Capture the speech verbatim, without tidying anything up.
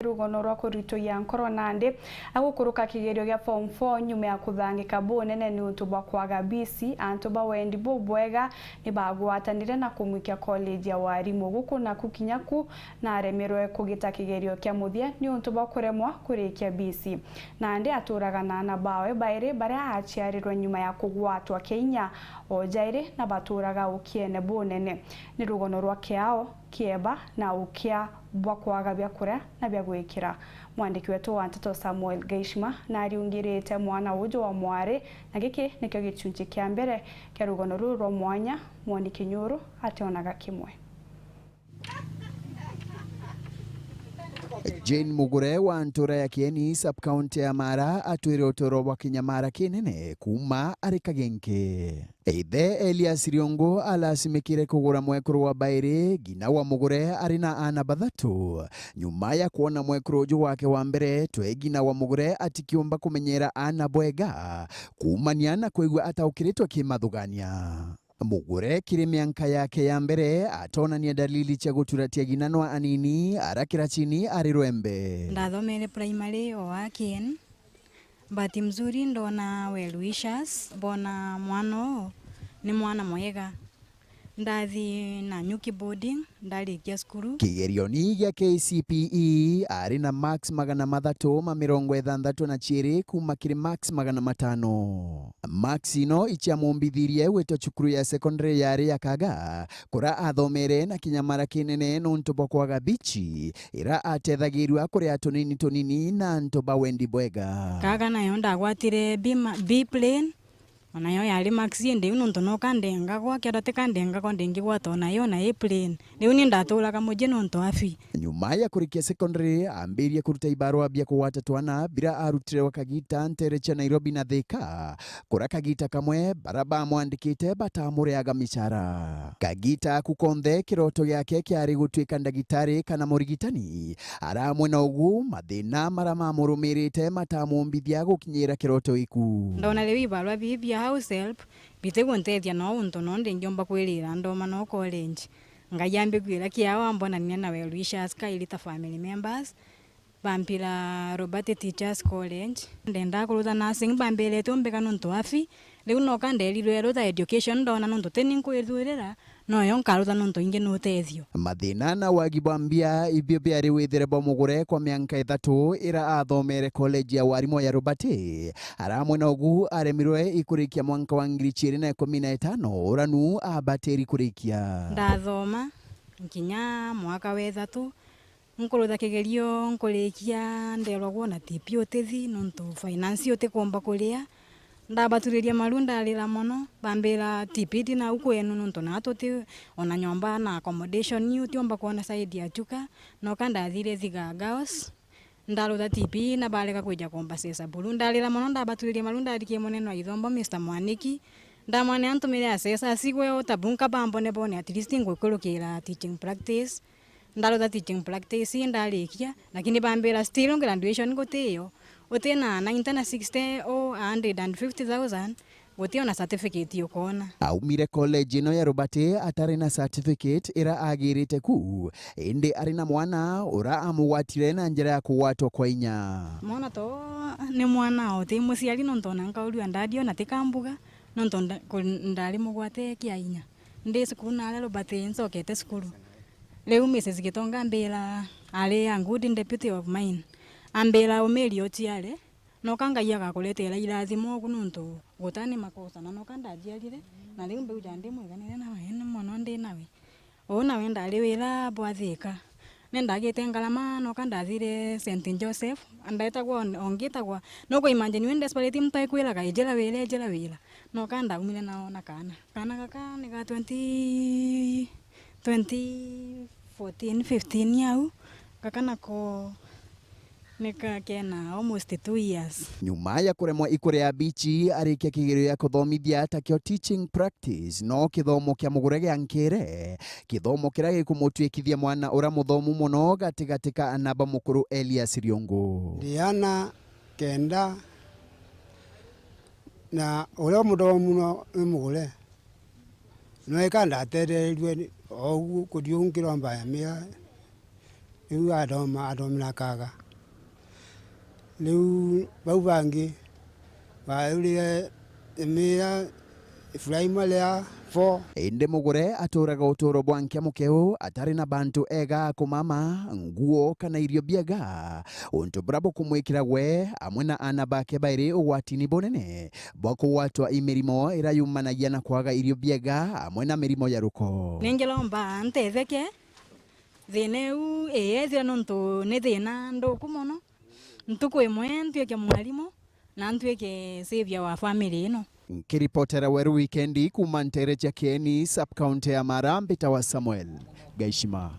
Rugono rwa kuritugia nkoro nandi agukuruka kigerio gia form four nyuma ya kuthangika bunene niuntu bwa kwaga bisi. Antu ba wendi bubwega nibagwatanire na kumwikia college ya warimu. Guku naku kinya ku naremirwe kugita kigerio kia muthia niuntu bwa kuremwa kurikia bisi. Nandi aturaga na ana bawe bairi baria aciarirwe nyuma ya kugwatwa kinya o jairi na baturaga ukiene bunene. Ni rugono rwa kiao, kieba na ukia bwa kwaga bia kuria na bia gwikira. Mwandiki wetu wa nteto Samuel Geishma nariungirite mwana uju wa mwari, na giki nikio gichunchi kia mbere kia rugono ruru rwa mwanya. Mwoni Kinyuru ationaga kimwe. Jane Mugure wa ntura ya Kieni, sub-county ya Mara, atwire uturo bwa kinyamara kinene kuuma ari kagenke. Ithe Elias Riongo alasimikire kugura mwekuru wa bairi, ngina wa mugure ari na aana bathatu. Nyuma ya kwona mwekuru uju wake wa mbere, twe ngina wa mugure atikiumba kumenyera aana bwega, kuumania na kwigua ataukiritwe kimathugania. Mugure kiri mianka yake ya mbere atonania dalili cia gutura tia ngina nwa anini ara kirachini ari rwembe. Ndathomere primary o Akien. Bahati mzuri ndona well wishers, mbona mwana uu ni mwana mwega. Ndathi Nanyuki boarding, ndarikia cukuru. Kigerioni gia K C P E ari na marks magana mathatu ma mirongo ithanthatu na ciiri kuuma kiri marks magana matano. Marks ino iciamumbithirie gwitwa cukuru ya secondary yari ya Kaga, kuria athomere na kinyamara kinene nontu bwa kwaga bichi ira atethagirua kuria tunini tunini na antu ba wendi bwega. Kaga nayo ndagwatire B ma-, B plain, onayo yari marks indi iu nontu no kandengagwa, kethira ti kandengagwa ndingigwata onayo na A plain. Riu ni ndaturaga muji nontu wa fee. Nyuma ya kurikia secondary, ambirie kuruta ibarua bia kugwata twana bira arutire gwa Kagita ntere cia Nairobi na Thika, kuria kagita kamwe bara bamwandikite batamuriaga micara. Kagita aku konthe kiroto giake kiari gutuika ndagitari kana murigitani. Aramwe na ugu, mathina mara mamurumirite matamumbithia gukinyira kiroto iku. Ndona riu ibarua bii bia house help, bitiguntethia no untu no ndingiumba kwirira ndoma no college. Ngai ambigwira kiao ambonania na well wishers kairi ta family members, bampira Robert Teachers College. Ndendaa kurutha nursing, bambirite umbika nontu wa fee. Riu noka nderirwe rutha education, ndona nontu tini nkwithurira, noyo nkarutha nontu ingi ni utethio. Mathina na wagi bwa mbia ibio biari withire bwa mugure kwa mianka ithatu ira athomere college ya warimu ya Robert. Aramwe na ugu aremirwe ikurikia mwanka wa ngiri ciiri na ikumi na itano, ura nu abatiri kurikia. Ndathoma nkinya mwaka wa ithatu, nkurutha kigerio nkurikia, nderwa gwona T P utithi nontu finance utikumba kuria. Ndabaturiria maru ndarira mono, bambira T P ti nau kwenu nontu naa tuti ona nyomba na accommodation, utiumba kwona side ya Chuka. Noka ndathire Thiga Girls, ndarutha T P na barega kwija kumbasesa buru. Ndarira mono, ndabaturiria maru, ndarikie munene wa githomo Mister Mwaniki, ndamwira antumire asesa asigwe o tabu nkabambone bone, at least ngwikurukira teaching practice. Ndarutha teaching practice ndarikia, lakini bambira still graduation gutiyo, utina ninety na sixty o a hundred and fifty thousand, guti ona certificate ukoona. Aumire college ino ya Robert atari na certificate ira agirite ku, indi ari na mwana ura amugwatire na njira ya kugwatwa kwa inya. Mwana to ni mwana o, ti muciari, nontu ona nkaurua ndadio na tikambuga, nontu nda-, ku-, ndari mugwate kia inya. Ndi cukuru naria Robert ncokete cukuru. Riu Missus Gitonga ambira, ari a good deputy of mine, ambira, umiri uciare, noka Ngai agakuretera irathimo ugu, nontu guta ni makosa, na noka ndaciarire, na riu mbigua ja ndi mwiganire nawe, ni mwana ndi nawe. Uu nawe ndari wira bwa Thika. Ni ndagite ngarama, noka ndathire Saint Joseph, ndetagwa on-, ongitagwa, nuku imagine wi desperate, muntu aikwiraga, "Ijira wira, ijira wira." Noka ndaumire nao na kaana. Kaana gaka ni ga twenty, twenty fourteen, fifteen au. Gaka nako ni ka kena almost two years. Nyuma ya kuremwa ikuria bichi, arikia kigerio ya kuthomithia takio teaching practice, no kithomo kia mugure gia nkere, kithomo kiria gikumutuikithia mwana uria muthomu mono gatigati ka ana ba mukuru Elias Riungu. Ndi ana kenda, na uria muthomu muno ni mugure. No ika ndatethererirue ni, o uguo kuriungirwa mbaya mia, Riu athoma, athomera kaga. Riu bau bangi baurire imira Ibrahimu aria bo. Indi mugure aturaga uturo bwa nkia mukeu atari na bantu ega a kumama, nguo kana irio biega, untu buria bukumwikira gwe amwe na aana bake bairi ugwatini bunene bwa kugwatwa i mirimo iria yumanagia na kwaga irio biega amwe na mirimo ya ruko. Ningiromba ntetheke. Thina iu ii ethira nontu ni thina nthuku mono. Ntuku imwe ntwike mwarimu na ntwike saviour wa family ino. Nkiripotera Weru Wikendi kuuma nteere cia Kieni, sub-county ya Mara, mbitawa Samuel Gaishima.